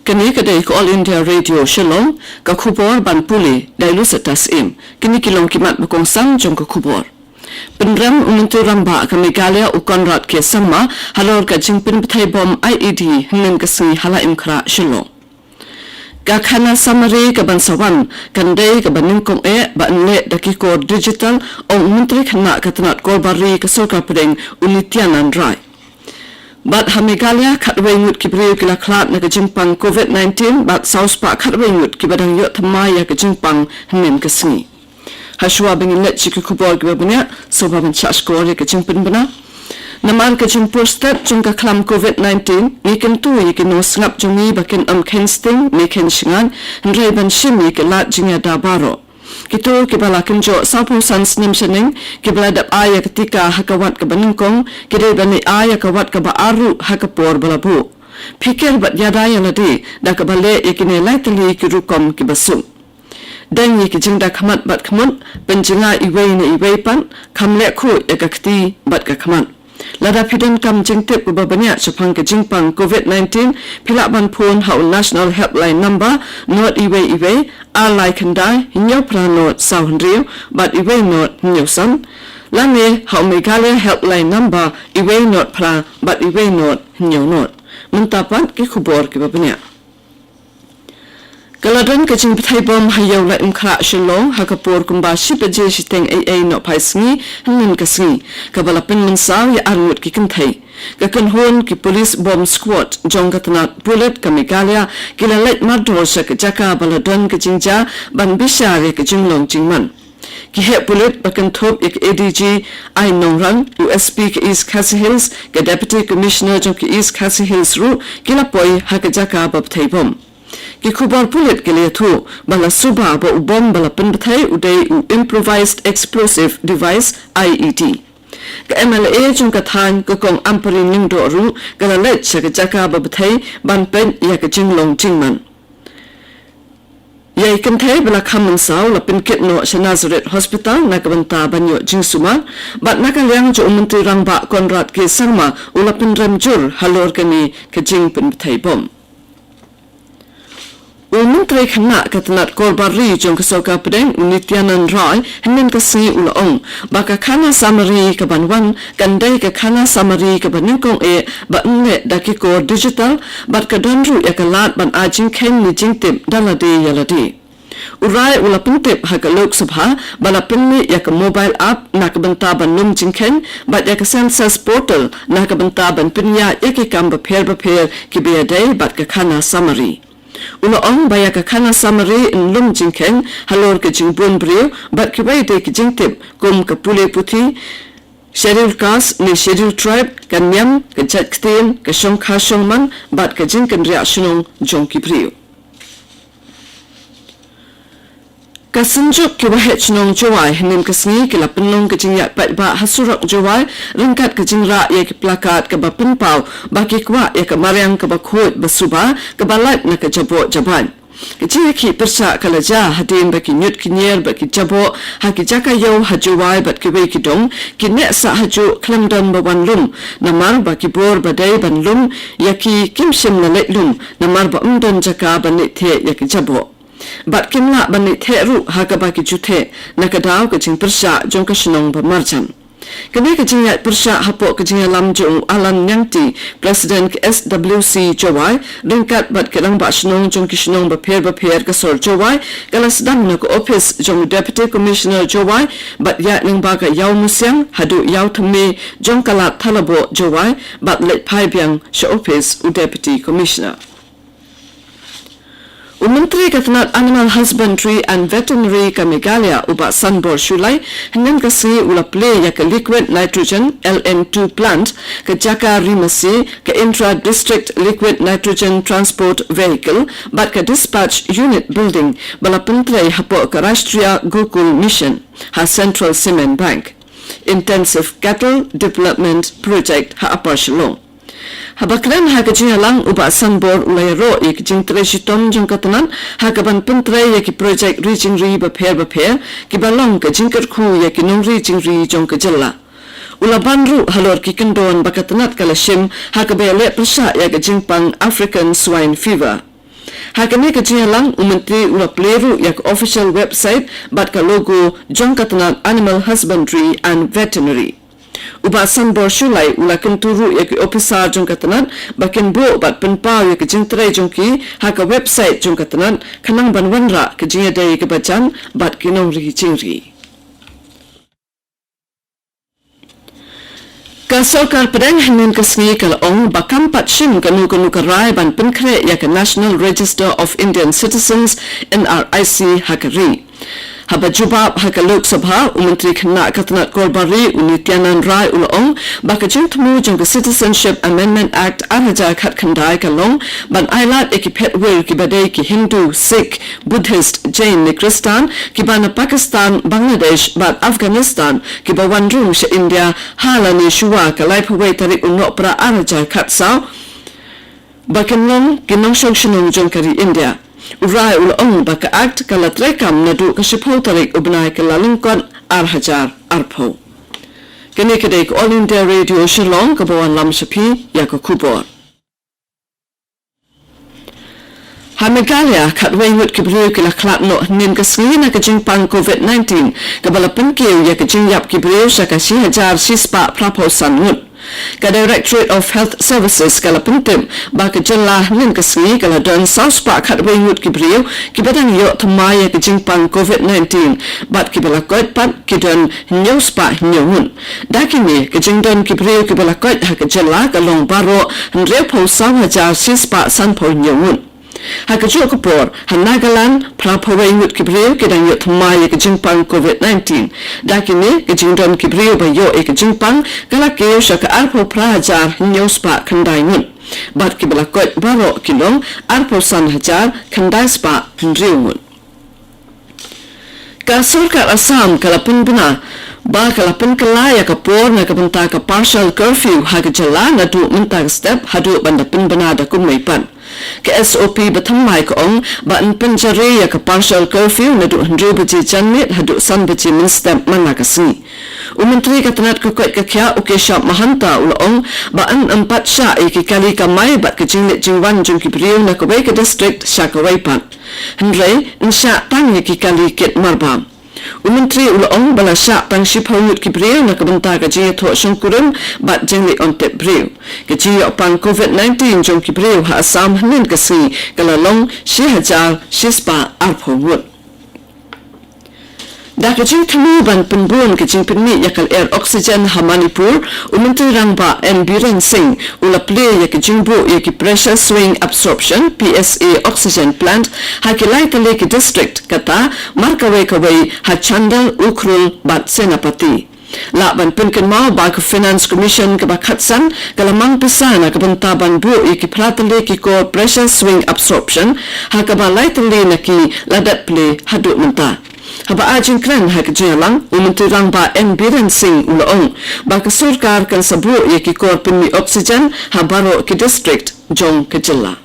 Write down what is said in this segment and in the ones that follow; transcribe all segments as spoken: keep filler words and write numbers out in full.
Kane ka dei ka All India Radio Shillong, ka khubor ban pule da i Lucetta Syiem. Kine ki long ki mat ba kongsan jong ka khubor. Pynrem u Myntri Rangbah ka Meghalaya u Conrad K Sangma halor ka jingpynbthei bom I E D hynnin ka sngi ha Laitumkhrah Shillong. Ka khana samari kaban sa wan kan dei kaba nyngkong eh ba yn leh da ki kor digital, ong u Myntri Khynnah ka tnat Korbar Ri ka Sorkar Pdeng u Nityanand Rai. Bad ha Meghalaya khatwei ngut ki briew ki la khlad na ka jingpang covid nineteen bad saw spah khatwei ngut kiba dang ïoh thymmai ïa ka jingpang hynnin ka sngi. Hashwa ba ngin leit sha ki khubor kiba bniah, sngewbha ban shah shkor ïa ka jingpynbna. Namar ka jingpur stet jong ka khlam covid nineteen, ngi kyntu ïa ki nongsngap jong ngi ba kin ym kheiñ sting ne kheiñ shngaiñ, hynrei ban shim ïa ki lad jingïada baroh. Kito kiba la kynjoh sawphew san snem shaneng, kiba la dep ai ïa ka tika ha ka wat kaba nyngkong, ki dei ban ai ïa ka wat kaba ar ruh ha ka por ba la buh. Pyrkhat bad ïada ïa lade da kaba leh ïa kine lai tylli ki rukom kiba suk. Deng ïa ki jingda khmat bad khmut, pynjngai iwei na iwei pat, kham leh khuid ïa ka kti bad ka khmat. Lada phi donkam jingtip uba bniah shaphang ka jingpang covid nineteen, phi lah ban phone ha u National Helpline Number, not iwei iwei, ar lai khyndai, hynñiew phra not saw hynriew, bad iwei not hynñiew san. Lane ha u Meghalaya Helpline Number, iwei not phra, bad iwei not hynñiew not. Mynta pat ki khubor kiba bniah. Ka la don ka jingbthei bom ha ïew Laitumkhrah Shillong ha ka por kumba shi baje shiteng ei ei nohphai sngi hynnin ka sngi, kaba la pynmynsaw ïa ar ngut ki kynthei. Ka kynhun ki police bomb squad jong ka tnat Pulit ka Meghalaya ki la leit mardor sha ka jaka ba la don ka jingjia ban bishar ïa ka jinglong jingman. Ki heh pulit ba kynthup ïa ka A D G Ain Nongran, u S P ka East Khasi Hills, ka Deputy Commissioner jong ka East Khasi Hills ruh ki la poi ha ka jaka ba bthei bom. Ki khubor pulit ki la ïathuh ba la suba ba u bom ba la pynbthei u dei u improvised explosive device, I E D. Ka M L A jong ka thaiñ, ka Kong Ampareen Lyngdoh ruh ka la leit sha ka jaka ba bthei ban peit ïa ka jinglong jingman. Ïa i kynthei ba la kham mynsaw la pynkit noh sha Nazareth Hospital na ka bynta ban ïoh jingsumar, bad na ka liang jong u Myntri Rangbah Conrad K Sangma u la pynrem jur halor kane ka jingpynbthei bom. U Myntri Khynnah ka tnat Korbar Ri jong ka Sorkar Pdeng u Nityanand Rai hynnin ka sngi u la ong ba ka khana samari kaban wan kan dei ka khana samari kaba nyngkong eh ba yn leh da ki kor digital, bad ka don ruh ïa ka lad ban ai jingkheiñ ne jingtip da lade ïa lade. U Rai u la pyntip ha ka Lok Sabha ba la pynmih ïa ka mobile app na ka bynta ban lum jingkheiñ bad ïa ka census portal na ka bynta ban pynïaid ïa ki kam bapher bapher kiba ïadei bad ka khana samari. U la ong ba ïa ka khana samari yn lum jingkheiñ halor ka jingbun briew bad kiwei de ki jingtip kum ka pule puthi, Scheduled Caste ne Scheduled Tribe, ka niam, ka jait ktien, ka shongkha shongman bad ka jingkynriah shnong jong ki briew. Ka Synjuk ki Waheh Shnong Jowai hynnin ka sngi ki la pynlong ka jingïaid paidbah ha surok Jowai ryngkat ka jingrah ïa ki plakat kaba pynpaw ba ki kwah ïa ka mariang kaba khuid ba suba kaba lait na ka jaboh jabaid. Ka jingïakhih pyrshah ka la jia hadien ba ki ñiut ki ñier bad ki jaboh ha ki jaka ïew ha Jowai bad kiwei ki dong ki neh sah hajuh khlem don ba wan lum, namar ba ki bor ba dei ban lum ïa ki kim shym la leit lum namar ba ym don jaka ban leit theh ïa ki jaboh. Bad kim lah ban leit theh ruh ha kaba ki ju theh na ka daw ka jingpyrshah jong ka shnong ba marjan. Kane ka jingïaid pyrshah hapoh ka jingïalam jong u Alan Niangti, President ka S W C Jowai, ryngkat bad ki rangbah shnong jong ki shnong bapher bapher ka sor Jowai, ka la sdang na ka ophis jong u Deputy Commissioner Jowai, bad ïaid lyngba ka Ïawmusiang haduh Ïawthymme jong ka Lad Thalaboh Jowai, bad leit phai biang sha ophis u Deputy Commissioner. U Myntri ka tnat Animal Husbandry and Veterinary ka Meghalaya, u Bah Sanbor Shullai, hynnin ka sngi u la plie ïa ka Liquid Nitrogen, L N two plant, ka jaka ri masi, ka Intra District Liquid Nitrogen Transport Vehicle, bad ka Dispatch Unit Building, ba la pyntrei hapoh ka Rashtriya Gokul Mission ha Central Cement Bank Intensive Cattle Development Project ha Upper Shillong. Haba kren ha ka jingïalang, u Bah Sanbor u la ïaroh ïa ka jingtrei shitom jong ka tnat ha kaban pyntrei ïa ki projek ri jingri bapher bapher kiba long ka jingkyrkhu ïa ki nongri jingri jong ka jylla. U la ban ruh halor ki kyndon ba ka tnat ka la shim ha kaba ïaleh pyrshah ïa ka jingpang African Swine Fever. Ha kane ka jingïalang, u Myntri u la plie ruh ïa ka official website bad ka logo jong ka tnat Animal Husbandry and Veterinary. U Bah Sanbor Shullai u la kyntu ruh ïa ki ophisar jong ka tnat ba kin buh bad pynpaw ïa ka jingtrei jong ki ha ka website jong ka tnat, khnang ban wanrah ka jingïadei kaba jan bad ki nongri jingri. Ka sorkar pdeng hynnin ka sngi ka la ong ba kam pat shim kano kano ka rai ban pynkhreh ïa ka National Register of Indian Citizens, N R I C, ha ka ri. Haba jubab ha ka Lok Sabha, u Myntri Khynnah ka tnat Korbar Ri, u Nityanand Rai, u la ong ba ka jingthmu jong ka Citizenship Amendment Act ar hajar khatkhyndai ka long ban ailad ïa ki phet wir kiba dei ki Hindu, Sikh, Buddhist, Jain ne Khristan kiba na Pakistan, Bangladesh bad Afghanistan kiba wan rung sha India ha lane shuwa ka laiphew wei tarik u Nohprah ar hajar khatsaw ba kin long ki nongshong shnong jong ka ri India. U Rai u la ong ba ka Act ka la treikam naduh ka shiphew tarik u bnai ka Kyllalyngkot ar hajar arphew. Kane ka dei ka All India Radio Shillong kaba wanlam sha phi ïa ka khubor. Ha Meghalaya, khatwei ngut ki briew ki la khlad noh hynnin ka sngi na ka jingpang covid nineteen, kaba la pynkiew ïa ka jingïap ki briew sha ka shi hajar shi spah phra phew san ngut. Ka Directorate of Health Services ka la pyntip ba ka jylla hynnin ka sngi ka la don saw spah khatwei ngut ki briew kiba dang ïoh thymmai ïa ka jingpang covid nineteen, bad kiba la koit pat ki don hynñiew spah hynñiew ngut. Da kine, ka jingdon ki briew kiba la koit ha ka jylla ka long baroh hynriew phew saw hajar shi spah san phew hynñiew ngut. Ha kajuh ka por, ha Nagaland, phra phew wei ngut ki briew ki dang ïoh thymmai ïa ka jingpang covid nineteen. Da kine, ka jingdon ki briew ba ïoh ïa ka jingpang ka la kiew sha ka arphew phra hajar hynñiew spah khyndai ngut. Bad kiba la koit baroh ki long arphew san hajar khyndai spah hynriew ngut. Ka sorkar Assam ka la pynbna ba ka la pynkylla ïa ka por na ka bynta ka partial curfew ha ka jylla naduh mynta ka step haduh ban da pynbna da kumwei pat. Ka S O P ba thymmai ka ong ba yn pynjari ïa ka partial curfew naduh hynriew baje janmiet haduh san baje mynstep man la ka sngi. U Myntri ka tnat ka koit ka khiah, u Keshab Mahanta, u la ong ba yn ym pat shah ïa ki kali kamai bad ka jingleit jingwan jong ki briew na kawei ka district sha kawei pat. Hynrei yn shah tang ïa ki kali kit marbam. U Myntri u la ong ba la shah tang shiphew ngut ki briew na ka bynta ka jingïathoh shongkurim bad jingleit on tep briew. Ka jingïoh pang covid nineteen jong ki briew ha Assam hynnin ka sngi ka la long shi hajar shi spah arphew ngut. Da ka jingthmu ban pynbun ka jingpynmih ïa ka lyer oxygen ha Manipur, u Myntri Rangbah N Biren Singh u la plie ïa ka jingbuh ïa ki pressure swing absorption, P S A, oxygen plant ha ki lai tylli ki district, kata mar kawei kawei ha Chandel, Ukhrul bad Senapati. Lah ban pynkynmaw ba ka Finance Commission kaba khatsan ka la mang pisa na ka bynta ban buh ïa ki phra tylli ki kor pressure swing absorption, ha kaba lai tylli na ki la dep plie haduh mynta. Haba ai jingkren ha ka jingïalang, u Myntri Rangbah N Biren Singh u la ong ba ka sorkar kan sa buh ïa ki kor pynmih oxygen ha baroh ki district jong ka jylla.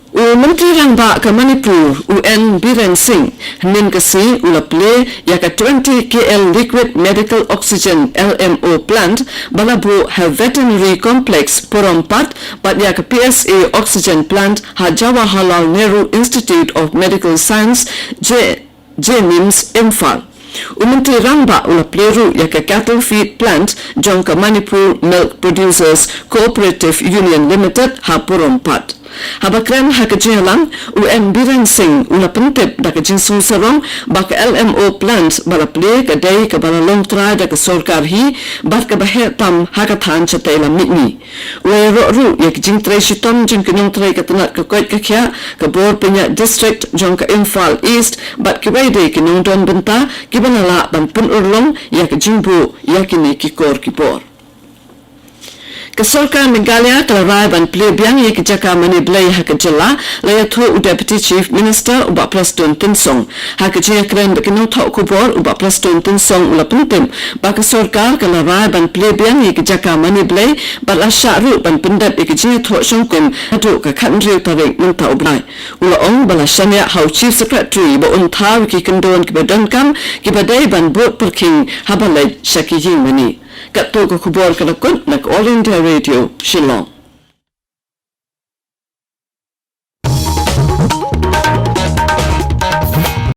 U Myntri Rangbah ka Manipur, u N Biren Singh, hynnin ka sngi u la plie ïa ka twenty K L liquid medical oxygen, L M O, plant ba la buh ha Veterinary Complex Porompat bad ïa ka P S A oxygen plant ha Jawaharlal Nehru Institute of Medical Science, J J NIMS, Imphal. U Myntri Rangbah u la plie ruh ïa ka cattle feed plant jong ka Manipur Milk Producers Cooperative Union Limited ha Porompat. Haba kren ha ka jingïalang, u N Biren Singh u la pyntip da ka jingsngew sarong ba ka L M O plant ba la plie ka dei kaba la long trai da ka sorkar hi bad kaba heh tam ha ka thaiñ shatei lam mihngi. U la ïaroh ruh ïa ka jingtrei shitom jong ki nongtrei ka tnat ka koit ka khiah, ka bor pynïaid district jong ka Imphal East bad kiwei de ki nongdon bynta kiba la lah ban pynurlong ïa ka jingbuh ïa kine ki kor ki bor. Ka sorkar Meghalaya ka la rai ban plie biang ïa ki jaka mane blei ha ka jylla, la ïathuh u Deputy Chief Minister, u Bah Prestone Tynsong. Ha ka jingïakren bad ki nongthoh khubor, u Bah Prestone Tynsong u la pyntip ba ka sorkar ka la rai ban plie biang ïa ki jaka mane blei bad la shah ruh ban pyndep ïa ka jingïathoh shongkurim haduh ka khathynriew tarik mynta u bnai. U la ong ba la shaniah ha u Chief Secretary ba un thaw ïa ki kyndon kiba donkam kiba dei ban bud pyrkhing haba leit sha ki ïing mane. Katto ka khubor ka la kut na ka All India Radio Shillong.